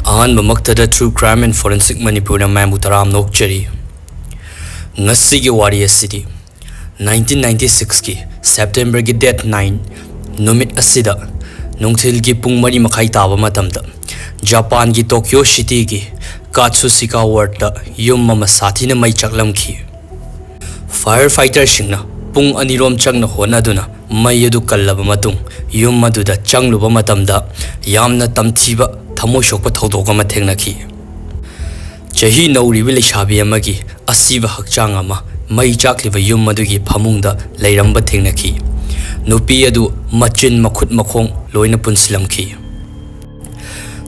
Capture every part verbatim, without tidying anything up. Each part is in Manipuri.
ꯑꯍꯥꯟꯕꯃꯛꯇꯗ True Crime and Forensic ꯃꯅꯤꯄꯨꯔꯅ ꯃꯌꯥꯝꯕꯨ ꯇꯔꯥꯝꯅ ꯑꯣꯛꯆꯔꯤ꯫ ꯉꯁꯤꯒꯤ ꯋꯥꯔꯤ ꯑꯁꯤꯗꯤ nineteen ninety sixꯀꯤ Septemberꯒꯤ date nine ꯅꯨꯃꯤꯠ ꯑꯁꯤꯗ ꯅꯨꯡꯊꯤꯜꯒꯤ ꯄꯨꯡ ꯃꯔꯤ ꯃꯈꯥꯏ ꯇꯥꯕ ꯃꯇꯝꯗ ꯖꯄꯥꯟꯒꯤ Tokyo Cityꯒꯤ Katsushika Wardꯇ ꯌꯨꯝ ꯑꯃ ꯁꯥꯊꯤꯅ ꯃꯩ ꯆꯥꯛꯂꯝꯈꯤ꯫ Firefighterꯁꯤꯡꯅ ꯄꯨꯡ ꯑꯅꯤꯔꯣꯝ ꯆꯪꯅ ꯍꯣꯠꯅꯗꯨꯅ ꯃꯩ ꯑꯗꯨ ꯀꯜꯂꯕ ꯃꯇꯨꯡ ꯌꯨꯝ ꯑꯗꯨꯗ ꯆꯪꯂꯨꯕ ꯃꯇꯝꯗ ꯌꯥꯝꯅ ꯇꯝꯊꯤꯕ ꯊꯃꯣꯏ ꯁꯣꯛꯄ ꯊꯧꯗꯣꯛ ꯑꯃ ꯊꯦꯡꯅꯈꯤ꯫ ꯆꯍꯤ ꯅꯧꯔꯤꯕ ꯂꯩꯁꯥꯕꯤ ꯑꯃꯒꯤ ꯑꯁꯤꯕ ꯍꯛꯆꯥꯡ ꯑꯃ ꯃꯩ ꯆꯥꯛꯂꯤꯕ ꯌꯨꯝ ꯑꯗꯨꯒꯤ ꯐꯃꯨꯡꯗ ꯂꯩꯔꯝꯕ ꯊꯦꯡꯅꯈꯤ꯫ ꯅꯨꯄꯤ ꯑꯗꯨ ꯃꯆꯤꯟ, ꯃꯈꯨꯠ, ꯃꯈꯣꯡ ꯂꯣꯏꯅ ꯄꯨꯟꯁꯤꯜꯂꯝꯈꯤ꯫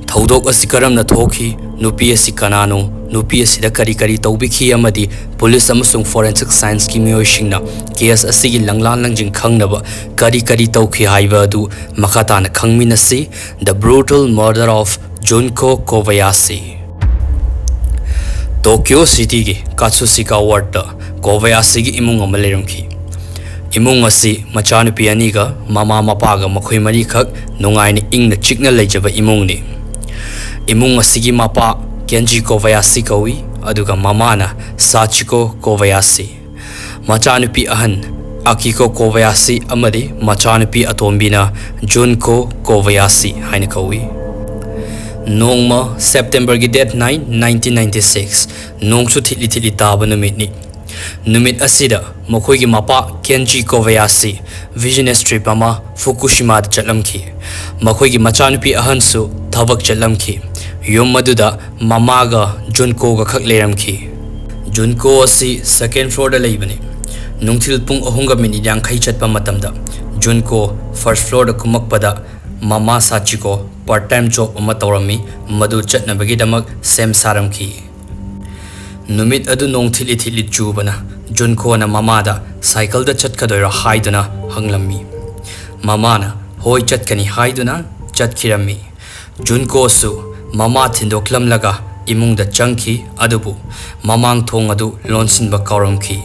ꯊꯧꯗꯣꯛ ꯑꯁꯤ ꯀꯔꯝꯅ ꯊꯣꯛꯈꯤ, ꯅꯨꯄꯤ ꯑꯁꯤ ꯀꯅꯥꯅꯣ, ꯅꯨꯄꯤ ꯑꯁꯤꯗ ꯀꯔꯤ ꯀꯔꯤ ꯇꯧꯕꯤꯈꯤ ꯑꯃꯗꯤ police ꯑꯃꯁꯨꯡ forensic scienceꯀꯤ ꯃꯤꯑꯣꯏꯁꯤꯡꯅ case ꯑꯁꯤꯒꯤ ꯂꯪꯂꯥ ꯂꯪꯖꯤꯡ ꯈꯪꯅꯕ ꯀꯔꯤ ꯀꯔꯤ ꯇꯧꯈꯤ ꯍꯥꯏꯕ ꯑꯗꯨ ꯃꯈꯥ ꯇꯥꯅ ꯈꯪꯃꯤꯟꯅꯁꯤ꯫ The Brutal Murder of Junko Kobayashi꯫ Tokyo Cityꯒꯤ Katsushika Wardꯇ Kobayashiꯒꯤ ꯏꯃꯨꯡ ꯑꯃ ꯂꯩꯔꯝꯈꯤ꯫ ꯏꯃꯨꯡ ꯑꯁꯤ ꯃꯆꯥꯅꯨꯄꯤ ꯑꯅꯤꯒ ꯃꯃꯥ ꯃꯄꯥꯒ ꯃꯈꯣꯏ ꯃꯔꯤꯈꯛ ꯅꯨꯡꯉꯥꯏꯅ ꯏꯪꯅ ꯆꯤꯛꯅ ꯂꯩꯖꯕ ꯏꯃꯨꯡꯅꯤ꯫ ꯏꯃꯨꯡ ꯑꯁꯤꯒꯤ ꯃꯄꯥ Kenji Kobayashi ꯀꯧꯏ, ꯑꯗꯨꯒ ꯃꯃꯥꯅ Sachiko Kobayashi꯫ ꯃꯆꯥꯅꯨꯄꯤ ꯑꯍꯟ Akiko Kobayashi ꯑꯃꯗꯤ ꯃꯆꯥꯅꯨꯄꯤ ꯑꯇꯣꯝꯕꯤꯅ Junko Kobayashi ꯍꯥꯏꯅ ꯀꯧꯏ꯫ ꯅꯣꯡꯃ Septemberꯒꯤ date nine, nineteen ninety six, ꯅꯣꯡꯁꯨ ꯊꯤꯠꯂꯤ ꯊꯤꯠꯂꯤ ꯇꯥꯕ ꯅꯨꯃꯤꯠꯅꯤ꯫ ꯅꯨꯃꯤꯠ ꯑꯁꯤꯗ ꯃꯈꯣꯏꯒꯤ ꯃꯄꯥ Kenji Kobayashi business trip ꯑꯃ Fukushimaꯗ ꯆꯠꯂꯝꯈꯤ꯫ ꯃꯈꯣꯏꯒꯤ ꯃꯆꯥꯅꯨꯄꯤ ꯑꯍꯟꯁꯨ ꯊꯕꯛ ꯆꯠꯂꯝꯈꯤ꯫ ꯌꯨꯝ ꯑꯗꯨꯗ ꯃꯃꯥꯒ Junkoꯒ ꯈꯛ ꯂꯩꯔꯝꯈꯤ꯫ Junko ꯑꯁꯤ second floorꯗ ꯂꯩꯕꯅꯤ꯫ ꯅꯨꯡꯊꯤꯜ ꯄꯨꯡ ꯑꯍꯨꯝꯒ minute ꯌꯥꯡꯈꯩ ꯆꯠꯄ ꯃꯇꯝꯗ Junko first floorꯗ ꯀꯨꯝꯃꯛꯄꯗ ꯃꯃꯥ Sachiko part time job ꯑꯃ ꯇꯧꯔꯝꯃꯤ, ꯃꯗꯨ ꯆꯠꯅꯕꯒꯤꯗꯃꯛ ꯁꯦꯝ ꯁꯥꯔꯝꯈꯤ꯫ ꯅꯨꯃꯤꯠ ꯑꯗꯨ ꯅꯣꯡ ꯊꯤꯠꯂꯤ ꯊꯤꯠꯂꯤ ꯆꯨꯕꯅ Junkoꯅ ꯃꯃꯥꯗ cycleꯗ ꯆꯠꯀꯗꯣꯏꯔꯥ ꯍꯥꯏꯗꯨꯅ ꯍꯪꯂꯝꯃꯤ꯫ ꯃꯃꯥꯅ ꯍꯣꯏ ꯆꯠꯀꯅꯤ ꯍꯥꯏꯗꯨꯅ ꯆꯠꯈꯤꯔꯝꯃꯤ꯫ Junkoꯁꯨ ꯃꯃꯥ ꯊꯤꯟꯗꯣꯛꯂꯝꯂꯒ ꯏꯃꯨꯡꯗ ꯆꯪꯈꯤ, ꯑꯗꯨꯕꯨ ꯃꯃꯥꯡ ꯊꯣꯡ ꯑꯗꯨ ꯂꯣꯟꯁꯤꯟꯕ ꯀꯥꯎꯔꯝꯈꯤ꯫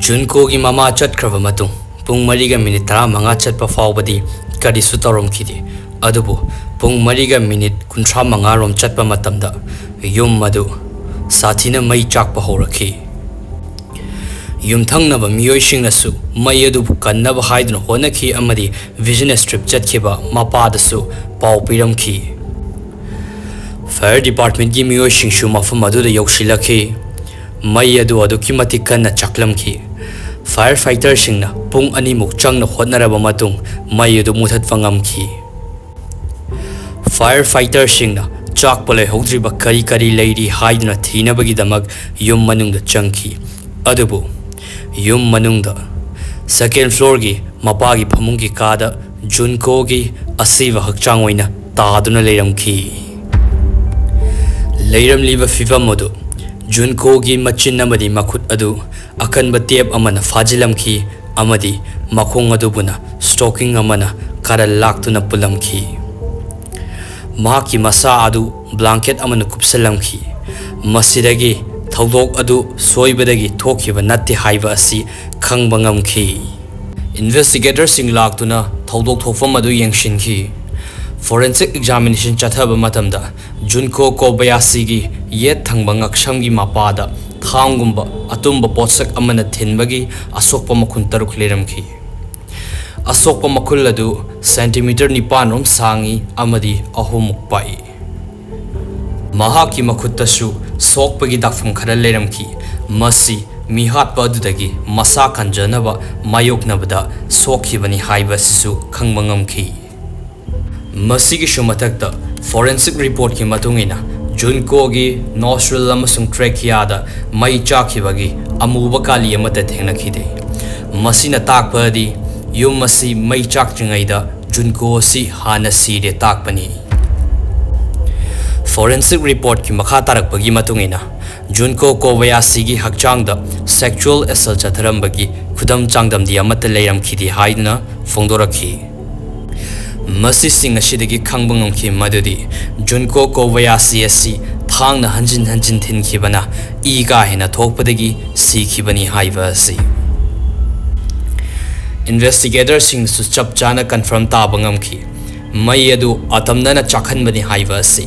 Junkoꯒꯤ ꯃꯃꯥ ꯆꯠꯈ꯭ꯔꯕ ꯃꯇꯨꯡ ꯄꯨꯡ ꯃꯔꯤꯒ minute ꯇꯔꯥꯃꯉꯥ ꯆꯠꯄ ꯐꯥꯎꯕꯗꯤ ꯀꯔꯤꯁꯨ ꯇꯧꯔꯝꯈꯤꯗꯦ꯫ ꯑꯗꯨꯕꯨ ꯄꯨꯡ ꯃꯔꯤꯒ ꯃꯤꯅꯤꯠ ꯀꯨꯟꯊ꯭ꯔꯥ ꯃꯉꯥꯔꯣꯝ ꯆꯠꯄ ꯃꯇꯝꯗ ꯌꯨꯝ ꯑꯗꯨ ꯁꯥꯊꯤꯅ ꯃꯩ ꯆꯥꯛꯄ ꯍꯧꯔꯛꯈꯤ꯫ ꯌꯨꯝꯊꯪꯅꯕ ꯃꯤꯑꯣꯏꯁꯤꯡꯅꯁꯨ ꯃꯩ ꯑꯗꯨꯕꯨ ꯀꯟꯅꯕ ꯍꯥꯏꯗꯨꯅ ꯍꯣꯠꯅꯈꯤ ꯑꯃꯗꯤ vision strip ꯆꯠꯈꯤꯕ ꯃꯄꯥꯗꯁꯨ ꯄꯥꯎ ꯄꯤꯔꯝꯈꯤ꯫ Fire departmentꯀꯤ ꯃꯤꯑꯣꯏꯁꯤꯡꯁꯨ ꯃꯐꯝ ꯑꯗꯨꯗ ꯌꯧꯁꯤꯜꯂꯛꯈꯤ꯫ ꯃꯩ ꯑꯗꯨ ꯑꯗꯨꯛꯀꯤ ꯃꯇꯤꯛ ꯀꯟꯅ ꯆꯥꯛꯂꯝꯈꯤ꯫ Fire fighterꯁꯤꯡꯅ ꯄꯨꯡ ꯑꯅꯤꯃꯨꯛ ꯆꯪꯅ ꯍꯣꯠꯅꯔꯕ ꯃꯇꯨꯡ ꯃꯩ ꯑꯗꯨ ꯃꯨꯊꯠꯄ ꯉꯝꯈꯤ꯫ Fire fighterꯁꯤꯡꯅ ꯆꯥꯛꯄ ꯂꯩꯍꯧꯗ꯭ꯔꯤꯕ ꯀꯔꯤ ꯀꯔꯤ ꯂꯩꯔꯤ ꯍꯥꯏꯗꯨꯅ ꯊꯤꯅꯕꯒꯤꯗꯃꯛ ꯌꯨꯝ ꯃꯅꯨꯡꯗ ꯆꯪꯈꯤ꯫ ꯑꯗꯨꯕꯨ ꯌꯨꯝ ꯃꯅꯨꯡꯗ second floorꯒꯤ ꯃꯄꯥꯒꯤ ꯐꯃꯨꯡꯒꯤ ꯀꯥꯗ ꯖꯨꯟꯀꯣꯒꯤ ꯑꯁꯤꯕ ꯍꯛꯆꯥꯡ ꯑꯣꯏꯅ ꯇꯥꯗꯨꯅ ꯂꯩꯔꯝꯈꯤ꯫ ꯂꯩꯔꯝꯂꯤꯕ ꯐꯤꯚꯝ ꯑꯗꯨ ꯖꯨꯟꯀꯣꯒꯤ ꯃꯆꯤꯟ ꯑꯃꯗꯤ ꯃꯈꯨꯠ ꯑꯗꯨ ꯑꯀꯟꯕ tape ꯑꯃꯅ ꯐꯥꯖꯤꯜꯂꯝꯈꯤ ꯑꯃꯗꯤ ꯃꯈꯣꯡ ꯑꯗꯨꯕꯨꯅ stocking ꯑꯃꯅ ꯀꯥꯔꯟ ꯂꯥꯛꯇꯨꯅ ꯄꯨꯜꯂꯝꯈꯤ꯫ ꯃꯍꯥꯛꯀꯤ ꯃꯁꯥ ꯑꯗꯨ blanket ꯑꯃꯅ ꯀꯨꯞꯁꯜꯂꯝꯈꯤ꯫ ꯃꯁꯤꯗꯒꯤ ꯊꯧꯗꯣꯛ ꯑꯗꯨ ꯁꯣꯏꯕꯗꯒꯤ ꯊꯣꯛꯈꯤꯕ ꯅꯠꯇꯦ ꯍꯥꯏꯕ ꯑꯁꯤ ꯈꯪꯕ ꯉꯝꯈꯤ꯫ Investigatorꯁꯤꯡ ꯂꯥꯛꯇꯨꯅ ꯊꯧꯗꯣꯛ ꯊꯣꯛꯐꯝ ꯑꯗꯨ ꯌꯦꯡꯁꯤꯟꯈꯤ꯫ Forensic examination ꯆꯠꯊꯕ ꯃꯇꯝꯗ ꯖꯨꯟꯀꯣ ꯀꯣꯕꯌꯥꯁꯤꯒꯤ ꯌꯦꯠ ꯊꯪꯕ ꯉꯛꯁꯝꯒꯤ ꯃꯄꯥꯗ ꯊꯥꯡꯒꯨꯝꯕ ꯑꯇꯨꯝꯕ ꯄꯣꯠꯁꯛ ꯑꯃꯅ ꯊꯤꯟꯕꯒꯤ ꯑꯁꯣꯛꯄ ꯃꯈꯨꯟ ꯇꯔꯨꯛ ꯂꯩꯔꯝꯈꯤ꯫ ꯑꯁꯣꯛꯄ ꯃꯈꯨꯜ ꯑꯗꯨ centimeter ꯅꯤꯄꯥꯟ ꯔꯣꯝ ꯁꯥꯡꯏ ꯑꯃꯗꯤ ꯑꯍꯨꯝꯃꯨꯛ ꯄꯥꯛꯏ꯫ ꯃꯍꯥꯛꯀꯤ ꯃꯈꯨꯠꯇꯁꯨ ꯁꯣꯛꯄꯒꯤ ꯗꯥꯛꯐꯝ ꯈꯔ ꯂꯩꯔꯝꯈꯤ꯫ ꯃꯁꯤ ꯃꯤꯍꯥꯠꯄ ꯑꯗꯨꯗꯒꯤ ꯃꯁꯥ ꯀꯟꯖꯅꯕ ꯃꯥꯌꯣꯛꯅꯕꯗ ꯁꯣꯛꯈꯤꯕꯅꯤ ꯍꯥꯏꯕ ꯑꯁꯤꯁꯨ ꯈꯪꯕ ꯉꯝꯈꯤ꯫ ꯃꯁꯤꯒꯤꯁꯨ ꯃꯊꯛꯇ forensic reportꯀꯤ ꯃꯇꯨꯡ ꯏꯟꯅ ꯖꯨꯟꯀꯣꯒꯤ nostril ꯑꯃꯁꯨꯡ tracheaꯗ ꯃꯩ ꯆꯥꯛꯈꯤꯕꯒꯤ ꯑꯃꯨꯕ ꯀꯥꯂꯤ ꯑꯃꯠꯇ ꯊꯦꯡꯅꯈꯤꯗꯦ꯫ ꯃꯁꯤꯅ ꯇꯥꯛꯄꯗꯤ ꯌꯨꯝ ꯑꯁꯤ ꯃꯩ ꯆꯥꯛꯇ꯭ꯔꯤꯉꯩꯗ ꯖꯨꯟꯀꯣ ꯑꯁꯤ ꯍꯥꯟꯅ ꯁꯤꯔꯦ ꯇꯥꯛꯄꯅꯤ꯫ Forensic reportꯀꯤ ꯃꯈꯥ ꯇꯥꯔꯛꯄꯒꯤ ꯃꯇꯨꯡ ꯏꯟꯅ ꯖꯨꯟꯀꯣ ꯀꯣꯕꯌꯥꯁꯤꯒꯤ ꯍꯛꯆꯥꯡꯗ sexual assault ꯆꯠꯊꯔꯝꯕꯒꯤ ꯈꯨꯗꯝ ꯆꯥꯡꯗꯝꯗꯤ ꯑꯃꯠꯇ ꯂꯩꯔꯝꯈꯤꯗꯦ ꯍꯥꯏꯗꯨꯅ ꯐꯣꯡꯗꯣꯔꯛꯈꯤ꯫ ꯃꯁꯤꯁꯤꯡ ꯑꯁꯤꯗꯒꯤ ꯈꯪꯕ ꯉꯝꯈꯤ ꯃꯗꯨꯗꯤ ꯖꯨꯟꯀꯣ ꯀꯣꯕꯌꯥꯁꯤ ꯑꯁꯤ ꯊꯥꯡꯅ ꯍꯟꯖꯤꯟ ꯍꯟꯖꯤꯟ ꯊꯤꯟꯈꯤꯕꯅ ꯏ ꯀꯥ ꯍꯦꯟꯅ ꯊꯣꯛꯄꯗꯒꯤ ꯁꯤꯈꯤꯕꯅꯤ ꯍꯥꯏꯕ ꯑꯁꯤ꯫ Investigatorꯁꯤꯡꯅꯁꯨ ꯆꯞ ꯆꯥꯅ confirm ꯇꯥꯕ ꯉꯝꯈꯤ꯫ ꯃꯩ ꯑꯗꯨ ꯑꯇꯝꯅꯅ ꯆꯥꯛꯍꯟꯕꯅꯤ ꯍꯥꯏꯕ ꯑꯁꯤ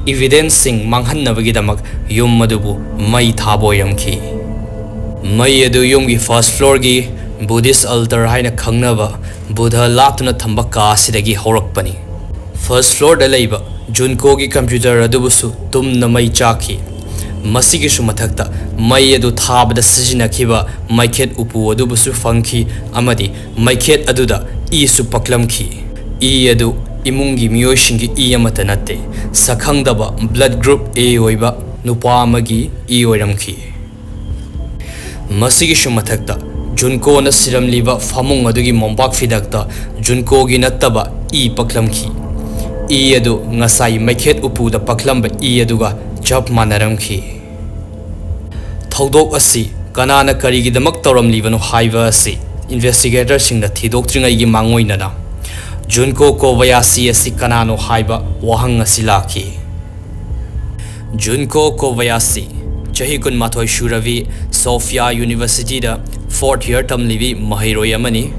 evidenceꯁꯤꯡ ꯃꯥꯡꯍꯟꯅꯕꯒꯤꯗꯃꯛ ꯌꯨꯝ ꯑꯗꯨꯕꯨ ꯃꯩ ꯊꯥꯕ ꯑꯣꯏꯔꯝꯈꯤ꯫ ꯃꯩ ꯑꯗꯨ ꯌꯨꯝꯒꯤ first floorꯒꯤ Buddhist altar ꯍꯥꯏꯅ ꯈꯪꯅꯕ ꯕꯨꯙ ꯂꯥꯠꯇꯨꯅ ꯊꯝꯕ ꯀꯥ ꯑꯁꯤꯗꯒꯤ ꯍꯧꯔꯛꯄꯅꯤ꯫ First floorꯗ ꯂꯩꯕ ꯖꯨꯟꯀꯣꯒꯤ computer ꯑꯗꯨꯕꯨꯁꯨ ꯇꯨꯝꯅ ꯃꯩ ꯆꯥꯛꯈꯤ꯫ ꯃꯁꯤꯒꯤꯁꯨ ꯃꯊꯛꯇ ꯃꯩ ꯑꯗꯨ ꯊꯥꯕꯗ ꯁꯤꯖꯤꯟꯅꯈꯤꯕ ꯃꯩꯈꯦꯠ ꯎꯄꯨ ꯑꯗꯨꯕꯨꯁꯨ ꯐꯪꯈꯤ ꯑꯃꯗꯤ ꯃꯩꯈꯦꯠ ꯑꯗꯨꯗ ꯏꯁꯨ ꯄꯛꯂꯝꯈꯤ꯫ ꯏ ꯑꯗꯨ ꯏꯃꯨꯡꯒꯤ ꯃꯤꯑꯣꯏꯁꯤꯡꯒꯤ ꯏ ꯑꯃꯠꯇ ꯅꯠꯇꯦ, ꯁꯛꯈꯪꯗꯕ blood group A ꯑꯣꯏꯕ ꯅꯨꯄꯥ ꯑꯃꯒꯤ ꯏ ꯑꯣꯏꯔꯝꯈꯤ꯫ ꯃꯁꯤꯒꯤꯁꯨ ꯃꯊꯛꯇ ꯖꯨꯟꯀꯣꯅ ꯁꯤꯔꯝꯂꯤꯕ ꯐꯃꯨꯡ ꯑꯗꯨꯒꯤ ꯃꯣꯝꯄꯥꯛ ꯐꯤꯗꯛꯇ ꯖꯨꯟꯀꯣꯒꯤ ꯅꯠꯇꯕ ꯏ ꯄꯛꯂꯝꯈꯤ꯫ ꯏ ꯑꯗꯨ ꯉꯁꯥꯏ ꯃꯩꯈꯦꯠ ꯎꯄꯨꯗ ꯄꯛꯂꯝꯕ ꯏ ꯑꯗꯨꯒ ꯆꯞ ꯃꯥꯟꯅꯔꯝꯈꯤ꯫ ꯊꯧꯗꯣꯛ ꯑꯁꯤ ꯀꯅꯥꯅ ꯀꯔꯤꯒꯤꯗꯃꯛ ꯇꯧꯔꯝꯂꯤꯕꯅꯣ ꯍꯥꯏꯕ ꯑꯁꯤ investigatorꯁꯤꯡꯅ ꯊꯤꯗꯣꯛꯇ꯭ꯔꯤꯉꯩꯒꯤ ꯃꯥꯡꯑꯣꯏꯅꯅ ꯖꯨꯟꯀꯣ ꯀꯣꯕꯌꯥꯁꯤ ꯑꯁꯤ ꯀꯅꯥꯅꯣ ꯍꯥꯏꯕ ꯋꯥꯍꯪ ꯑꯁꯤ ꯂꯥꯛꯈꯤ꯫ ꯖꯨꯟꯀꯣ ꯀꯣꯕꯌꯥꯁꯤ ꯆꯍꯤ ꯀꯨꯟꯃꯥꯊꯣꯏ ꯁꯨꯔꯕꯤ, ꯁꯣꯐꯤꯌꯥ Universityꯗ fourth year ꯇꯝꯂꯤꯕꯤ ꯃꯍꯩꯔꯣꯏ ꯑꯃꯅꯤ꯫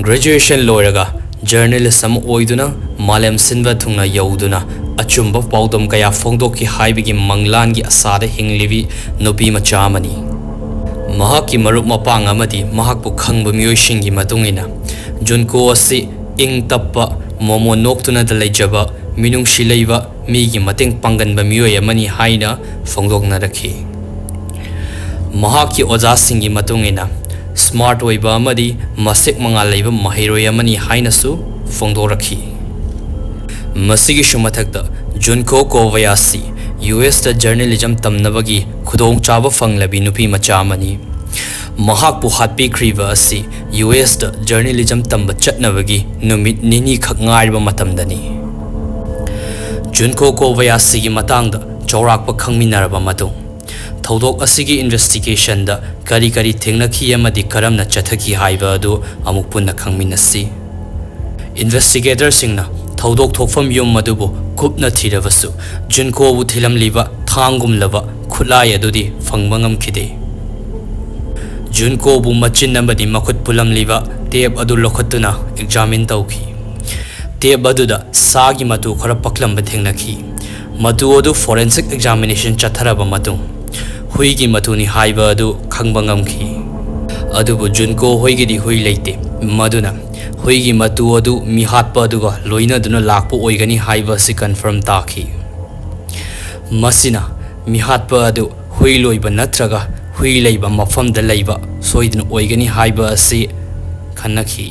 Graduation ꯂꯣꯏꯔꯒ journalist ꯑꯃ ꯑꯣꯏꯗꯨꯅ ꯃꯥꯂꯦꯝ ꯁꯤꯟꯕ ꯊꯨꯡꯅ ꯌꯧꯗꯨꯅ ꯑꯆꯨꯝꯕ ꯄꯥꯎꯗꯝ ꯀꯌꯥ ꯐꯣꯡꯗꯣꯛꯈꯤ ꯍꯥꯏꯕꯒꯤ ꯃꯪꯂꯥꯟꯒꯤ ꯑꯁꯥꯗ ꯍꯤꯡꯂꯤꯕꯤ ꯅꯨꯄꯤ ꯃꯆꯥ ꯑꯃꯅꯤ꯫ ꯃꯍꯥꯛꯀꯤ ꯃꯔꯨꯞ ꯃꯄꯥꯡ ꯑꯃꯗꯤ ꯃꯍꯥꯛꯄꯨ ꯈꯪꯕ ꯃꯤꯑꯣꯏꯁꯤꯡꯒꯤ ꯃꯇꯨꯡ ꯏꯟꯅ, ꯖꯨꯟꯀꯣ ꯑꯁꯤ ꯏꯪ ꯇꯞꯄ, ꯃꯣꯃꯣꯟ ꯅꯣꯛꯇꯨꯅꯗ ꯂꯩꯖꯕ, ꯃꯤꯅꯨꯡꯁꯤ ꯂꯩꯕ, ꯃꯤꯒꯤ ꯃꯇꯦꯡ ꯄꯥꯡꯒꯟꯕ ꯃꯤꯑꯣꯏ ꯑꯃꯅꯤ ꯍꯥꯏꯅ ꯐꯣꯡꯗꯣꯛꯅꯔꯛꯈꯤ꯫ ꯃꯍꯥꯛꯀꯤ ꯑꯣꯖꯥꯁꯤꯡꯒꯤ ꯃꯇꯨꯡ ꯏꯟꯅ, smart ꯑꯣꯏꯕ ꯑꯃꯗꯤ ꯃꯁꯦꯛ ꯃꯉꯥꯜ ꯂꯩꯕ ꯃꯍꯩꯔꯣꯏ ꯑꯃꯅꯤ ꯍꯥꯏꯅꯁꯨ ꯐꯣꯡꯗꯣꯔꯛꯈꯤ꯫ ꯃꯁꯤꯒꯤꯁꯨ ꯃꯊꯛꯇ, ꯖꯨꯟꯀꯣ ꯀꯣꯕꯌꯥꯁꯤ USꯇ journalism ꯇꯝꯅꯕꯒꯤ ꯈꯨꯗꯣꯡꯆꯥꯕ ꯐꯪꯂꯕꯤ ꯅꯨꯄꯤ ꯃꯆꯥ ꯑꯃꯅꯤ꯫ ꯃꯍꯥꯛꯄꯨ ꯍꯥꯠꯄꯤꯈ꯭ꯔꯤꯕ ꯑꯁꯤ USꯇ journalism ꯇꯝꯕ ꯆꯠꯅꯕꯒꯤ ꯅꯨꯃꯤꯠ ꯅꯤꯅꯤꯈꯛ ꯉꯥꯏꯔꯕ ꯃꯇꯝꯗꯅꯤ꯫ ꯖꯨꯟꯀꯣ ꯀꯣꯕꯌꯥꯁꯤꯒꯤ ꯃꯇꯥꯡꯗ ꯆꯥꯎꯔꯥꯛꯄ ꯈꯪꯃꯤꯟꯅꯔꯕ ꯃꯇꯨꯡ, ꯊꯧꯗꯣꯛ ꯑꯁꯤꯒꯤ investigationꯗ ꯀꯔꯤ ꯀꯔꯤ ꯊꯦꯡꯅꯈꯤ ꯑꯃꯗꯤ ꯀꯔꯝꯅ ꯆꯠꯊꯈꯤ ꯍꯥꯏꯕ ꯑꯗꯨ ꯑꯃꯨꯛ ꯄꯨꯟꯅ ꯈꯪꯃꯤꯟꯅꯁꯤ꯫ Investigatorꯁꯤꯡꯅ ꯊꯧꯗꯣꯛ ꯊꯣꯛꯐꯝ ꯌꯨꯝ ꯑꯗꯨꯕꯨ ꯀꯨꯞꯅ ꯊꯤꯔꯕꯁꯨ, ꯖꯨꯟꯀꯣꯕꯨ ꯊꯤꯜꯂꯝꯂꯤꯕ ꯊꯥꯡꯒꯨꯝꯂꯕ ꯈꯨꯠꯂꯥꯏ ꯑꯗꯨꯗꯤ ꯐꯪꯕ ꯉꯝꯈꯤꯗꯦ꯫ ꯖꯨꯟꯀꯣꯕꯨ ꯃꯆꯤꯟ ꯑꯃꯗꯤ ꯃꯈꯨꯠ ꯄꯨꯜꯂꯝꯂꯤꯕ tape ꯑꯗꯨ ꯂꯧꯈꯠꯇꯨꯅ examine ꯇꯧꯈꯤ꯫ ꯇꯦꯞ ꯑꯗꯨꯗ ꯁꯥꯒꯤ ꯃꯇꯨ ꯈꯔ ꯄꯛꯂꯝꯕ ꯊꯦꯡꯅꯈꯤ꯫ ꯃꯇꯨ ꯑꯗꯨ forensic examination ꯆꯠꯊꯔꯕ ꯃꯇꯨꯡ ꯍꯨꯏꯒꯤ ꯃꯇꯨꯅꯤ ꯍꯥꯏꯕ ꯑꯗꯨ ꯈꯪꯕ ꯉꯝꯈꯤ꯫ ꯑꯗꯨꯕꯨ ꯖꯨꯟꯀꯣ ꯍꯣꯏꯒꯤꯗꯤ ꯍꯨꯏ ꯂꯩꯇꯦ, ꯃꯗꯨꯅ ꯍꯨꯏꯒꯤ ꯃꯇꯨ ꯑꯗꯨ ꯃꯤꯍꯥꯠꯄ ꯑꯗꯨꯒ ꯂꯣꯏꯅꯗꯨꯅ ꯂꯥꯛꯄ ꯑꯣꯏꯒꯅꯤ ꯍꯥꯏꯕ ꯑꯁꯤ confirm ꯇꯥꯈꯤ꯫ ꯃꯁꯤꯅ ꯃꯤꯍꯥꯠꯄ ꯑꯗꯨ ꯍꯨꯏ ꯂꯣꯏꯕ ꯅꯠꯇ꯭ꯔꯒ ꯍꯨꯏ ꯂꯩꯕ ꯃꯐꯝꯗ ꯂꯩꯕ ꯁꯣꯏꯗꯅ ꯑꯣꯏꯒꯅꯤ ꯍꯥꯏꯕ ꯑꯁꯤ ꯈꯟꯅꯈꯤ꯫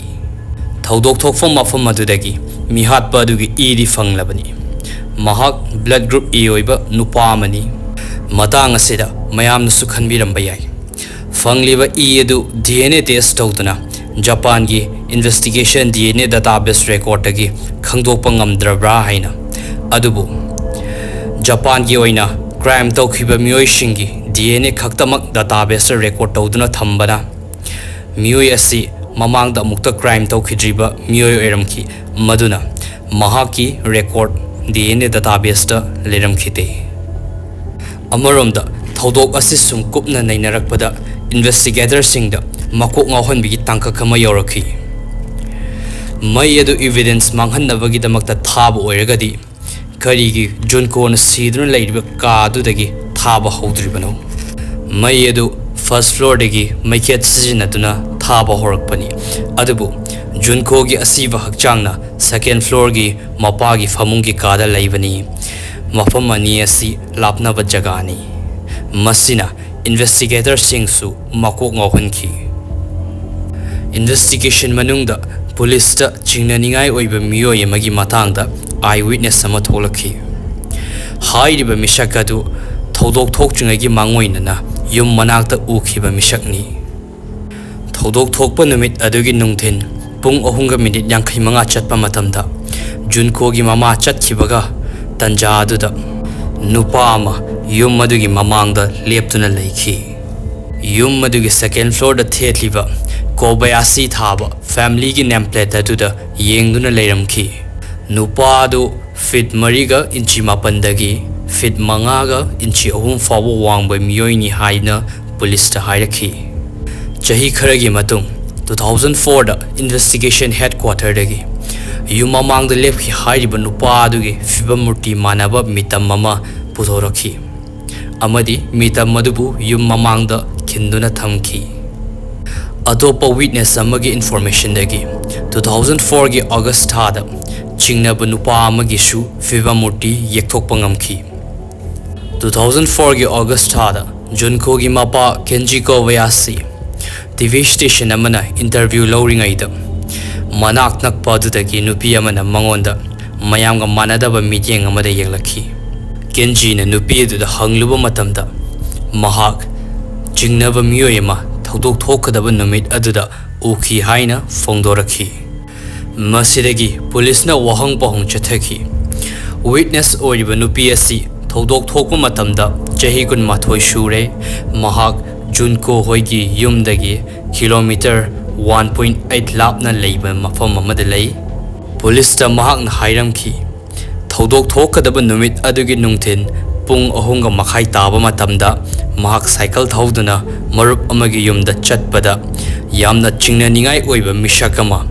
ꯊꯧꯗꯣꯛ ꯊꯣꯛꯐꯝ ꯃꯐꯝ ꯑꯗꯨꯗꯒꯤ ꯃꯤꯍꯥꯠꯄ ꯑꯗꯨꯒꯤ ꯏꯗꯤ ꯐꯪꯂꯕꯅꯤ꯫ ꯃꯍꯥꯛ blood group A ꯑꯣꯏꯕ ꯅꯨꯄꯥ ꯑꯃꯅꯤ꯫ ꯃꯇꯥꯡ ꯑꯁꯤꯗ ꯃꯌꯥꯝꯅꯁꯨ ꯈꯟꯕꯤꯔꯝꯕ ꯌꯥꯏ, ꯐꯪꯂꯤꯕ ꯏ ꯑꯗꯨ DNA test ꯇꯧꯗꯨꯅ ꯖꯄꯥꯟꯒꯤ investigation DNA database recordꯇꯒꯤ ꯈꯪꯗꯣꯛꯄ ꯉꯝꯗ꯭ꯔꯕ꯭ꯔꯥ ꯍꯥꯏꯅ꯫ ꯑꯗꯨꯕꯨ ꯖꯄꯥꯟꯒꯤ ꯑꯣꯏꯅ crime ꯇꯧꯈꯤꯕ ꯃꯤꯑꯣꯏꯁꯤꯡꯒꯤ DNA ꯈꯛꯇꯃꯛ databaseꯇ record ꯇꯧꯗꯨꯅ ꯊꯝꯕꯅ ꯃꯤꯑꯣꯏ ꯑꯁꯤ ꯃꯃꯥꯡꯗ ꯑꯃꯨꯛꯇ crime ꯇꯧꯈꯤꯗ꯭ꯔꯤꯕ ꯃꯤꯑꯣꯏ ꯑꯣꯏꯔꯝꯈꯤ, ꯃꯗꯨꯅ ꯃꯍꯥꯛꯀꯤ record DNA databaseꯇ ꯂꯩꯔꯝꯈꯤꯗꯦ꯫ ꯑꯃꯔꯣꯝꯗ ꯊꯧꯗꯣꯛ ꯑꯁꯤ ꯁꯨꯝ ꯀꯨꯞꯅ ꯅꯩꯅꯔꯛꯄꯗ investigatorꯁꯤꯡꯗ ꯃꯀꯣꯛ ꯉꯥꯎꯍꯟꯕꯒꯤ ꯇꯥꯡꯀꯛ ꯑꯃ ꯌꯧꯔꯛꯈꯤ꯫ ꯃꯩ ꯑꯗꯨ evidence ꯃꯥꯡꯍꯟꯅꯕꯒꯤꯗꯃꯛꯇ ꯊꯥꯕ ꯑꯣꯏꯔꯒꯗꯤ ꯀꯔꯤꯒꯤ ꯖꯨꯟꯀꯣꯅ ꯁꯤꯗꯨꯅ ꯂꯩꯔꯤꯕ ꯀꯥ ꯑꯗꯨꯗꯒꯤ ꯊꯥꯕ ꯍꯧꯗ꯭ꯔꯤꯕꯅꯣ? ꯃꯩ ꯑꯗꯨ first floorꯗꯒꯤ ꯃꯩꯈꯦꯠ ꯁꯤꯖꯤꯟꯅꯗꯨꯅ ꯊꯥꯕ ꯍꯧꯔꯛꯄꯅꯤ, ꯑꯗꯨꯕꯨ ꯖꯨꯟꯀꯣꯒꯤ ꯑꯁꯤꯕ ꯍꯛꯆꯥꯡꯅ second floorꯒꯤ ꯃꯄꯥꯒꯤ ꯐꯃꯨꯡꯒꯤ ꯀꯥꯗ ꯂꯩꯕꯅꯤ꯫ ꯃꯐꯝ ꯑꯅꯤ ꯑꯁꯤ ꯂꯥꯞꯅꯕ ꯖꯒꯥꯅꯤ꯫ ꯃꯁꯤꯅ investigatorꯁꯤꯡꯁꯨ ꯃꯀꯣꯛ ꯉꯥꯎꯍꯟꯈꯤ꯫ Investigation ꯃꯅꯨꯡꯗ ꯄꯨꯂꯤꯁꯇ ꯆꯤꯡꯅꯅꯤꯡꯉꯥꯏ ꯑꯣꯏꯕ ꯃꯤꯑꯣꯏ ꯑꯃꯒꯤ ꯃꯇꯥꯡꯗ eyewitness ꯑꯃ ꯊꯣꯛꯂꯛꯈꯤ꯫ ꯍꯥꯏꯔꯤꯕ ꯃꯤꯁꯛ ꯑꯗꯨ ꯊꯧꯗꯣꯛ ꯊꯣꯛꯇ꯭ꯔꯤꯉꯩꯒꯤ ꯃꯥꯡꯑꯣꯏꯅꯅ ꯌꯨꯝ ꯃꯅꯥꯛꯇ ꯎꯈꯤꯕ ꯃꯤꯁꯛꯅꯤ꯫ ꯊꯧꯗꯣꯛ ꯊꯣꯛꯄ ꯅꯨꯃꯤꯠ ꯑꯗꯨꯒꯤ ꯅꯨꯡꯊꯤꯟ ꯄꯨꯡ ꯑꯍꯨꯝꯒ ꯃꯤꯅꯤꯠ ꯌꯥꯡꯈꯩ ꯃꯉꯥ ꯆꯠꯄ ꯃꯇꯝꯗ ꯖꯨꯟꯀꯣꯒꯤ ꯃꯃꯥ ꯆꯠꯈꯤꯕꯒ ꯇꯟꯖꯥ ꯑꯗꯨꯗ ꯅꯨꯄꯥ ꯑꯃ ꯌꯨꯝ ꯑꯗꯨꯒꯤ ꯃꯃꯥꯡꯗ ꯂꯦꯞꯇꯨꯅ ꯂꯩꯈꯤ꯫ ꯌꯨꯝ ꯑꯗꯨꯒꯤ second floorꯗ ꯊꯦꯠꯂꯤꯕ ꯀꯣꯕꯌꯥꯁꯤ ꯊꯥꯕ familyꯒꯤ name plate ꯑꯗꯨꯗ ꯌꯦꯡꯗꯨꯅ ꯂꯩꯔꯝꯈꯤ꯫ ꯅꯨꯄꯥ ꯑꯗꯨ feet ꯃꯔꯤꯒ inch ꯃꯥꯄꯟꯗꯒꯤ feet ꯃꯉꯥꯒ inch ꯑꯍꯨꯝ ꯐꯥꯎꯕ ꯋꯥꯡꯕ ꯃꯤꯑꯣꯏꯅꯤ ꯍꯥꯏꯅ ꯄꯨꯂꯤꯁꯇ ꯍꯥꯏꯔꯛꯈꯤ꯫ ꯆꯍꯤ ꯈꯔꯒꯤ ꯃꯇꯨꯡ two thousand fourꯗ investigation headquarterꯗꯒꯤ ꯌꯨꯝ ꯃꯃꯥꯡꯗ ꯂꯦꯞꯈꯤ ꯍꯥꯏꯔꯤꯕ ꯅꯨꯄꯥ ꯑꯗꯨꯒꯤ ꯐꯤꯕꯝ ꯃꯨꯔꯇꯤ ꯃꯥꯟꯅꯕ ꯃꯤꯇꯝ ꯑꯃ ꯄꯨꯊꯣꯔꯛꯈꯤ ꯑꯃꯗꯤ ꯃꯤꯇꯝ ꯑꯗꯨꯕꯨ ꯌꯨꯝ ꯃꯃꯥꯡꯗ ꯈꯤꯟꯗꯨꯅ ꯊꯝꯈꯤ꯫ ꯑꯇꯣꯞꯄ ꯋꯤꯠꯅꯦꯁ ꯑꯃꯒꯤ ꯏꯟꯐꯣꯔꯃꯦꯁꯟꯗꯒꯤ ꯇꯨ ꯊꯥꯎꯖꯟ ꯐꯣꯔꯒꯤ ꯑꯣꯒꯁ ꯊꯥꯗ ꯆꯤꯡꯅꯕ ꯅꯨꯄꯥ ꯑꯃꯒꯤꯁꯨ ꯐꯤꯕꯝ ꯃꯨꯔꯇꯤ ꯌꯦꯛꯊꯣꯛꯄ ꯉꯝꯈꯤ꯫ ꯇꯨ ꯊꯥꯎꯖꯟ ꯐꯣꯔꯒꯤ ꯑꯣꯒꯁ ꯊꯥꯗ ꯖꯨꯟꯀꯣꯒꯤ ꯃꯄꯥ ꯀꯦꯟꯖꯤ ꯀꯣꯕꯌꯥꯁꯤ ꯇꯤ ꯚꯤ ꯁ꯭ꯇꯦꯁꯟ ꯑꯃꯅ ꯏꯟꯇꯔꯚ꯭ꯌꯨ ꯂꯧꯔꯤꯉꯩꯗ ꯃꯅꯥꯛ ꯅꯛꯄ ꯑꯗꯨꯗꯒꯤ ꯅꯨꯄꯤ ꯑꯃꯅ ꯃꯉꯣꯟꯗ ꯃꯌꯥꯝꯒ ꯃꯥꯟꯅꯗꯕ ꯃꯤꯠꯌꯦꯡ ꯑꯃꯗ ꯌꯦꯡꯂꯛꯈꯤ꯫ ꯀꯦꯟꯖꯤꯅ ꯅꯨꯄꯤ ꯑꯗꯨꯗ ꯍꯪꯂꯨꯕ ꯃꯇꯝꯗ ꯃꯍꯥꯛ ꯆꯤꯡꯅꯕ ꯃꯤꯑꯣꯏ ꯑꯃ ꯊꯧꯗꯣꯛ ꯊꯣꯛꯀꯗꯕ ꯅꯨꯃꯤꯠ ꯑꯗꯨꯗ ꯎꯈꯤ ꯍꯥꯏꯅ ꯐꯣꯡꯗꯣꯔꯛꯈꯤ꯫ ꯃꯁꯤꯗꯒꯤ ꯄꯨꯂꯤꯁꯅ ꯋꯥꯍꯪ ꯄꯥꯎꯍꯪ ꯆꯠꯊꯈꯤ꯫ ꯋꯤꯠꯅꯦꯁ ꯑꯣꯏꯔꯤꯕ ꯅꯨꯄꯤ ꯑꯁꯤ ꯊꯧꯗꯣꯛ ꯊꯣꯛꯄ ꯃꯇꯝꯗ ꯆꯍꯤ ꯀꯨꯟꯃꯥꯊꯣꯏ ꯁꯨꯔꯦ꯫ ꯃꯍꯥꯛ ꯖꯨꯟꯀꯣ ꯍꯣꯏꯒꯤ ꯌꯨꯝꯗꯒꯤ ꯀꯤꯂꯣꯃꯤꯇꯔ ꯋꯥꯟ ꯄꯣꯏꯟ ꯑꯩꯠ ꯂꯥꯞꯅ ꯂꯩꯕ ꯃꯐꯝ ꯑꯃꯗ ꯂꯩ꯫ ꯄꯨꯂꯤꯁꯇ ꯃꯍꯥꯛꯅ ꯍꯥꯏꯔꯝꯈꯤ, ꯊꯧꯗꯣꯛ ꯊꯣꯛꯀꯗꯕ ꯅꯨꯃꯤꯠ ꯑꯗꯨꯒꯤ ꯅꯨꯡꯊꯤꯜ ꯄꯨꯡ ꯑꯍꯨꯝꯒ ꯃꯈꯥꯏ ꯇꯥꯕ ꯃꯇꯝꯗ ꯃꯍꯥꯛ ꯁꯥꯏꯀꯜ ꯊꯧꯗꯨꯅ ꯃꯔꯨꯞ ꯑꯃꯒꯤ ꯌꯨꯝꯗ ꯆꯠꯄꯗ ꯌꯥꯝꯅ ꯆꯤꯡꯅꯅꯤꯡꯉꯥꯏ ꯑꯣꯏꯕ ꯃꯤꯁꯛ ꯑꯃ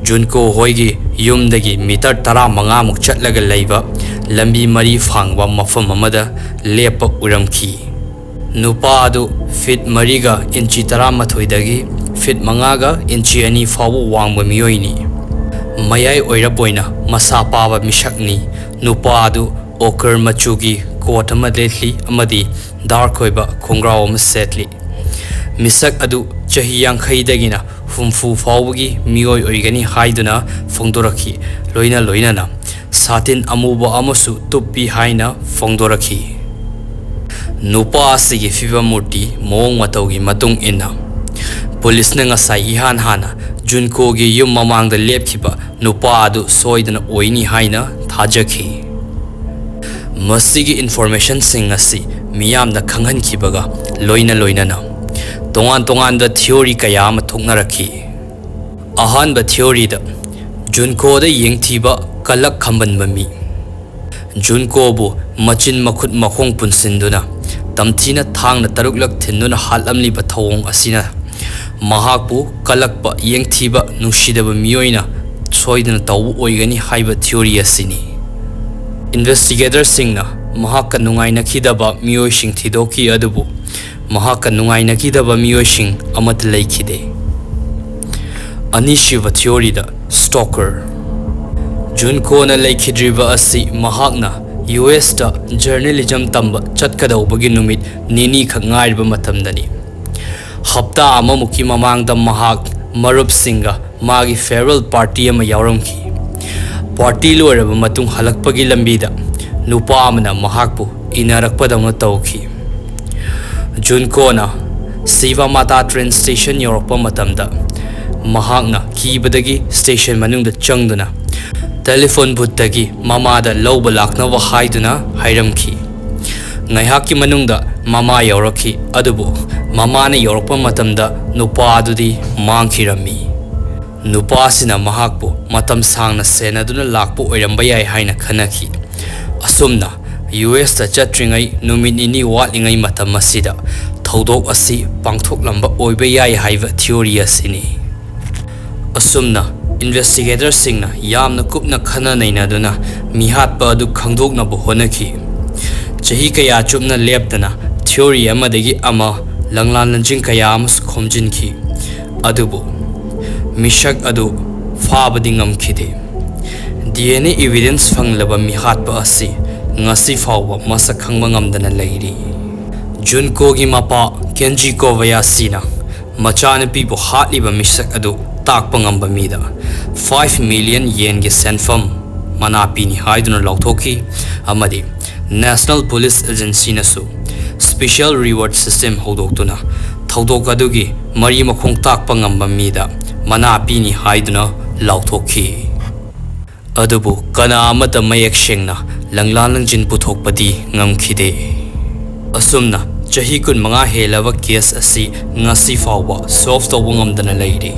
ꯖꯨꯟꯀꯣ ꯍꯣꯏꯒꯤ ꯌꯨꯝꯗꯒꯤ ꯃꯤꯇꯔ ꯇꯔꯥꯃꯉꯥꯃꯨꯛ ꯆꯠꯂꯒ ꯂꯩꯕ ꯂꯝꯕꯤ ꯃꯔꯤ ꯐꯥꯡꯕ ꯃꯐꯝ ꯑꯃꯗ ꯂꯦꯞꯄ ꯎꯔꯝꯈꯤ꯫ ꯅꯨꯄꯥ ꯑꯗꯨ ꯐꯤꯠ ꯃꯔꯤꯒ ꯏꯟꯆꯤ ꯇꯔꯥꯃꯥꯊꯣꯏꯗꯒꯤ ꯐꯤꯠ ꯃꯉꯥꯒ ꯏꯟꯆꯤ ꯑꯅꯤ ꯐꯥꯎꯕ ꯋꯥꯡꯕ ꯃꯤꯑꯣꯏꯅꯤ꯫ ꯃꯌꯥꯏ ꯑꯣꯏꯔꯞ ꯑꯣꯏꯅ ꯃꯁꯥ ꯄꯥꯕ ꯃꯤꯁꯛꯅꯤ꯫ ꯅꯨꯄꯥ ꯑꯗꯨ ꯑꯣꯀꯔ ꯃꯆꯨꯒꯤ ꯀꯣꯠ ꯑꯃ ꯂꯤꯠꯂꯤ ꯑꯃꯗꯤ ꯗꯥꯔꯛ ꯑꯣꯏꯕ ꯈꯣꯡꯒ꯭ꯔꯥꯎ ꯑꯃ ꯁꯦꯠꯂꯤ꯫ ꯃꯤꯁꯛ ꯑꯗꯨ ꯆꯍꯤ ꯌꯥꯡꯈꯩꯗꯒꯤꯅ ꯍꯨꯝꯐꯨ ꯐꯥꯎꯕꯒꯤ ꯃꯤꯑꯣꯏ ꯑꯣꯏꯒꯅꯤ ꯍꯥꯏꯗꯨꯅ ꯐꯣꯡꯗꯣꯔꯛꯈꯤ꯫ ꯂꯣꯏꯅ ꯂꯣꯏꯅꯅ ꯁꯥꯇꯤꯟ ꯑꯃꯨꯕ ꯑꯃꯁꯨ ꯇꯨꯞꯄꯤ ꯍꯥꯏꯅ ꯐꯣꯡꯗꯣꯔꯛꯈꯤ꯫ ꯅꯨꯄꯥ ꯑꯁꯤꯒꯤ ꯐꯤꯕꯝ ꯃꯨꯔꯇꯤ ꯃꯑꯣꯡ ꯃꯇꯧꯒꯤ ꯃꯇꯨꯡ ꯏꯟꯅ ꯄꯨꯂꯤꯁꯅ ꯉꯁꯥꯏ ꯏꯍꯥꯟ ꯍꯥꯟꯅ ꯖꯨꯟꯀꯣꯒꯤ ꯌꯨꯝ ꯃꯃꯥꯡꯗ ꯂꯦꯞꯈꯤꯕ ꯅꯨꯄꯥ ꯑꯗꯨ ꯁꯣꯏꯗꯅ ꯑꯣꯏꯅꯤ ꯍꯥꯏꯅ ꯊꯥꯖꯈꯤ꯫ ꯃꯁꯤꯒꯤ ꯏꯟꯐꯣꯔꯃꯦꯁꯟꯁꯤꯡ ꯑꯁꯤ ꯃꯤꯌꯥꯝꯗ ꯈꯪꯍꯟꯈꯤꯕꯒ ꯂꯣꯏꯅ ꯂꯣꯏꯅꯅ ꯇꯣꯉꯥꯟ ꯇꯣꯉꯥꯟꯕ ꯊꯤꯑꯣꯔꯤ ꯀꯌꯥ ꯑꯃ ꯊꯣꯛꯅꯔꯛꯈꯤ꯫ ꯑꯍꯥꯟꯕ ꯊꯤꯑꯣꯔꯤꯗ ꯖꯨꯟꯀꯣꯗ ꯌꯦꯡꯊꯤꯕ ꯀꯂꯛ ꯈꯝꯕꯟꯕ ꯃꯤ꯫ ꯖꯨꯟꯀꯣꯕꯨ ꯃꯆꯤꯟ ꯃꯈꯨꯠ ꯃꯈꯣꯡ ꯄꯨꯟꯁꯤꯟꯗꯨꯅ ꯇꯝꯊꯤꯅ ꯊꯥꯡꯅ ꯇꯔꯨꯛꯂꯛ ꯊꯤꯟꯗꯨꯅ ꯍꯥꯠꯂꯝꯂꯤꯕ ꯊꯧꯑꯣꯡ ꯑꯁꯤꯅ ꯃꯍꯥꯛꯄꯨ ꯀꯂꯛꯄ, ꯌꯦꯡꯊꯤꯕ, ꯅꯨꯡꯁꯤꯗꯕ ꯃꯤꯑꯣꯏꯅ ꯁꯣꯏꯗꯅ ꯇꯧꯕ ꯑꯣꯏꯒꯅꯤ ꯍꯥꯏꯕ theory ꯑꯁꯤꯅꯤ꯫ Investigatorꯁꯤꯡꯅ ꯃꯍꯥꯛꯀ ꯅꯨꯡꯉꯥꯏꯅꯈꯤꯗꯕ ꯃꯤꯑꯣꯏꯁꯤꯡ ꯊꯤꯗꯣꯛꯈꯤ, ꯑꯗꯨꯕꯨ ꯃꯍꯥꯛꯀ ꯅꯨꯡꯉꯥꯏꯅꯈꯤꯗꯕ ꯃꯤꯑꯣꯏꯁꯤꯡ ꯑꯃꯠꯇ ꯂꯩꯈꯤꯗꯦ꯫ ꯑꯅꯤꯁꯨꯕ theoryꯗ stalker꯫ ꯖꯨꯟꯀꯣꯅ ꯂꯩꯈꯤꯗ꯭ꯔꯤꯕ ꯑꯁꯤ ꯃꯍꯥꯛꯅ USꯇ journalism ꯇꯝꯕ ꯆꯠꯀꯗꯧꯕꯒꯤ ꯅꯨꯃꯤꯠ ꯅꯤꯅꯤꯈꯛ ꯉꯥꯏꯔꯕ ꯃꯇꯝꯗꯅꯤ꯫ ꯍꯞꯇꯥ ꯑꯃꯃꯨꯛꯀꯤ ꯃꯃꯥꯡꯗ ꯃꯍꯥꯛ ꯃꯔꯨꯞꯁꯤꯡꯒ ꯃꯥꯒꯤ farewell party ꯑꯃ ꯌꯥꯎꯔꯝꯈꯤ꯫ Party ꯂꯣꯏꯔꯕ ꯃꯇꯨꯡ ꯍꯜꯂꯛꯄꯒꯤ ꯂꯝꯕꯤꯗ ꯅꯨꯄꯥ ꯑꯃꯅ ꯃꯍꯥꯛꯄꯨ ꯏꯟꯅꯔꯛꯄꯗꯧꯅ ꯇꯧꯈꯤ꯫ ꯖꯨꯟꯀꯣꯅ ꯁꯤꯕꯥꯃꯥꯇꯥ train station ꯌꯧꯔꯛꯄ ꯃꯇꯝꯗ ꯃꯍꯥꯛꯅ ꯀꯤꯕꯗꯒꯤ station ꯃꯅꯨꯡꯗ ꯆꯪꯗꯨꯅ telephone boothꯇꯒꯤ ꯃꯃꯥꯗ ꯂꯧꯕ ꯂꯥꯛꯅꯕ ꯍꯥꯏꯗꯨꯅ ꯍꯥꯏꯔꯝꯈꯤ꯫ ꯉꯥꯏꯍꯥꯛꯀꯤ ꯃꯅꯨꯡꯗ ꯃꯃꯥ ꯌꯧꯔꯛꯈꯤ, ꯑꯗꯨꯕꯨ ꯃꯃꯥꯅ ꯌꯧꯔꯛꯄ ꯃꯇꯝꯗ ꯅꯨꯄꯥ ꯑꯗꯨꯗꯤ ꯃꯥꯡꯈꯤꯔꯝꯃꯤ꯫ ꯅꯨꯄꯥꯁꯤꯅ ꯃꯍꯥꯛꯄꯨ ꯃꯇꯝ ꯁꯥꯡꯅ ꯁꯦꯟꯅꯗꯨꯅ ꯂꯥꯛꯄ ꯑꯣꯏꯔꯝꯕ ꯌꯥꯏ ꯍꯥꯏꯅ ꯈꯟꯅꯈꯤ꯫ ꯑꯁꯨꯝꯅ USꯇ ꯆꯠꯇ꯭ꯔꯤꯉꯩ ꯅꯨꯃꯤꯠ ꯅꯤꯅꯤ ꯋꯥꯠꯂꯤꯉꯩ ꯃꯇꯝ ꯑꯁꯤꯗ ꯊꯧꯗꯣꯛ ꯑꯁꯤ ꯄꯥꯡꯊꯣꯛꯂꯝꯕ ꯑꯣꯏꯕ ꯌꯥꯏ ꯍꯥꯏꯕ theory ꯑꯁꯤꯅꯤ꯫ ꯑꯁꯨꯝꯅ investigatorꯁꯤꯡꯅ ꯌꯥꯝꯅ ꯀꯨꯞꯅ ꯈꯟꯅ ꯅꯩꯅꯗꯨꯅ ꯃꯤꯍꯥꯠꯄ ꯑꯗꯨ ꯈꯪꯗꯣꯛꯅꯕ ꯍꯣꯠꯅꯈꯤ꯫ ꯆꯍꯤ ꯀꯌꯥ ꯆꯨꯞꯅ ꯂꯦꯞꯇꯅ theory ꯑꯃꯗꯒꯤ ꯑꯃ, ꯂꯪꯂꯥꯟ ꯂꯪꯖꯤꯟ ꯀꯌꯥ ꯑꯃꯁꯨ ꯈꯣꯝꯖꯤꯟꯈꯤ, ꯑꯗꯨꯕꯨ ꯃꯤꯁꯛ ꯑꯗꯨ ꯐꯥꯕꯗꯤ ꯉꯝꯈꯤꯗꯦ꯫ DNA evidence ꯐꯪꯂꯕ ꯃꯤꯍꯥꯠꯄ ꯑꯁꯤ ꯉꯁꯤ ꯐꯥꯎꯕ ꯃꯁꯛ ꯈꯪꯕ ꯉꯝꯗꯅ ꯂꯩꯔꯤ꯫ ꯖꯨꯟꯀꯣꯒꯤ ꯃꯄꯥ ꯀꯦꯟꯖꯤ ꯀꯣꯕꯌꯥꯁꯤꯅ ꯃꯆꯥꯅꯨꯄꯤꯕꯨ ꯍꯥꯠꯂꯤꯕ ꯃꯤꯁꯛ ꯑꯗꯨ ꯇꯥꯛꯄ ꯉꯝꯕ ꯃꯤꯗ five million ꯌꯦꯟꯒꯤ ꯁꯦꯟꯐꯝ ꯃꯅꯥ ꯄꯤꯅꯤ ꯍꯥꯏꯗꯨꯅ ꯂꯥꯎꯊꯣꯛꯈꯤ, ꯑꯃꯗꯤ National Police Agencyꯅꯁꯨ special reward system ꯍꯧꯗꯣꯛꯇꯨꯅ ꯊꯧꯗꯣꯛ ꯑꯗꯨꯒꯤ ꯃꯔꯤ ꯃꯈꯣꯡ ꯇꯥꯛꯄ ꯉꯝꯕ ꯃꯤꯗ ꯃꯅꯥ ꯄꯤꯅꯤ ꯍꯥꯏꯗꯨꯅ ꯂꯥꯎꯊꯣꯛꯈꯤ꯫ ꯑꯗꯨꯕꯨ ꯀꯅꯥ ꯑꯃꯠꯇ ꯃꯌꯦꯛ ꯁꯦꯡꯅ ꯂꯪꯂꯥ ꯂꯪꯖꯤꯟ ꯄꯨꯊꯣꯛꯄꯗꯤ ꯉꯝꯈꯤꯗꯦ꯫ ꯑꯁꯨꯝꯅ ꯆꯍꯤ ꯀꯨꯟꯃꯉꯥ ꯍꯦꯜꯂꯕ case ꯑꯁꯤ ꯉꯁꯤ ꯐꯥꯎꯕ solve ꯇꯧꯕ ꯉꯝꯗꯅ ꯂꯩꯔꯤ꯫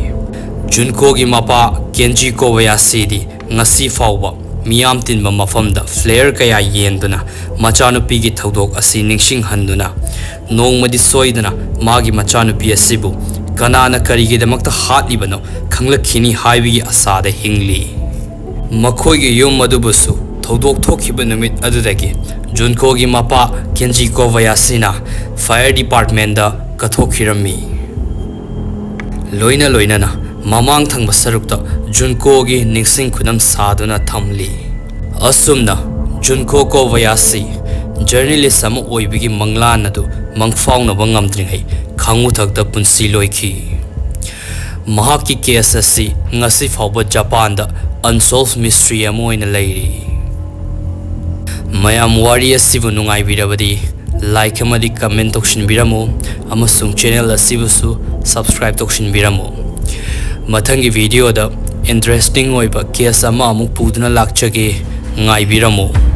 ꯖꯨꯟꯀꯣꯒꯤ ꯃꯄꯥ ꯀꯦꯟꯖꯤ ꯀꯣꯕꯌꯥꯁꯤꯗꯤ ꯉꯁꯤ ꯐꯥꯎꯕ ꯃꯤꯌꯥꯝ ꯇꯤꯟꯕ ꯃꯐꯝꯗ flare ꯀꯌꯥ ꯌꯦꯟꯗꯨꯅ ꯃꯆꯥꯅꯨꯄꯤꯒꯤ ꯊꯧꯗꯣꯛ ꯑꯁꯤ ꯅꯤꯡꯁꯤꯡꯍꯟꯗꯨꯅ ꯅꯣꯡꯃꯗꯤ ꯁꯣꯏꯗꯅ ꯃꯥꯒꯤ ꯃꯆꯥꯅꯨꯄꯤ ꯑꯁꯤꯕꯨ ꯀꯅꯥꯅ ꯀꯔꯤꯒꯤꯗꯃꯛꯇ ꯍꯥꯠꯂꯤꯕꯅꯣ ꯈꯪꯂꯛꯈꯤꯅꯤ ꯍꯥꯏꯕꯒꯤ ꯑꯁꯥꯗ ꯍꯤꯡꯂꯤ꯫ ꯃꯈꯣꯏꯒꯤ ꯌꯨꯝ ꯑꯗꯨꯕꯨꯁꯨ ꯊꯧꯗꯣꯛ ꯊꯣꯛꯈꯤꯕ ꯅꯨꯃꯤꯠ ꯑꯗꯨꯗꯒꯤ ꯖꯨꯟꯀꯣꯒꯤ ꯃꯄꯥ ꯀꯦꯟꯖꯤ ꯀꯣꯕꯌꯥꯁꯤꯅ ꯐꯥꯌꯔ ꯗꯤꯄꯥꯔꯠꯃꯦꯟꯗ ꯀꯠꯊꯣꯛꯈꯤꯔꯝꯃꯤ꯫ ꯂꯣꯏꯅ ꯂꯣꯏꯅꯅ ꯃꯃꯥꯡ ꯊꯪꯕ ꯁꯔꯨꯛꯇ ꯖꯨꯟꯀꯣꯒꯤ ꯅꯤꯡꯁꯤꯡ ꯈꯨꯗꯝ ꯁꯥꯗꯨꯅ ꯊꯝꯂꯤ꯫ ꯑꯁꯨꯝꯅ ꯖꯨꯟꯀꯣ ꯀꯣꯕꯌꯥꯁꯤ ꯖꯔꯅꯦꯂꯤꯁ ꯑꯃ ꯑꯣꯏꯕꯒꯤ ꯃꯪꯂꯥꯟ ꯑꯗꯨ ꯃꯪꯐꯥꯎꯅꯕ ꯉꯝꯗ꯭ꯔꯤꯉꯩ ꯈꯥꯉꯨꯊꯛꯇ ꯄꯨꯟꯁꯤ ꯂꯣꯏꯈꯤ꯫ ꯃꯍꯥꯛꯀꯤ ꯀꯦꯁ ꯑꯁꯤ ꯉꯁꯤ ꯐꯥꯎꯕ ꯖꯄꯥꯟꯗ ꯑꯟꯁꯣꯜꯚ ꯃꯤꯁꯇ꯭ꯔꯤ ꯑꯃ ꯑꯣꯏꯅ ꯂꯩꯔꯤ꯫ ꯃꯌꯥꯝ, ꯋꯥꯔꯤ ꯑꯁꯤꯕꯨ ꯅꯨꯡꯉꯥꯏꯕꯤꯔꯕꯗꯤ ꯂꯥꯏꯛ ꯑꯃꯗꯤ ꯀꯃꯦꯟ ꯇꯧꯁꯤꯟꯕꯤꯔꯝꯃꯨ ꯑꯃꯁꯨꯡ ꯆꯦꯅꯦꯜ ꯑꯁꯤꯕꯨꯁꯨ ꯁꯕꯁꯀ꯭ꯔꯥꯏꯕ ꯇꯧꯁꯤꯟꯕꯤꯔꯝꯃꯨ꯫ ꯃꯊꯪꯒꯤ ꯚꯤꯗꯤꯑꯣꯗ ꯏꯟꯇꯔꯦꯁꯇꯤꯡ ꯑꯣꯏꯕ ꯀꯦꯁ ꯑꯃ ꯑꯃꯨꯛ ꯄꯨꯗꯨꯅ ꯂꯥꯛꯆꯒꯦ, ꯉꯥꯏꯕꯤꯔꯝꯃꯨ꯫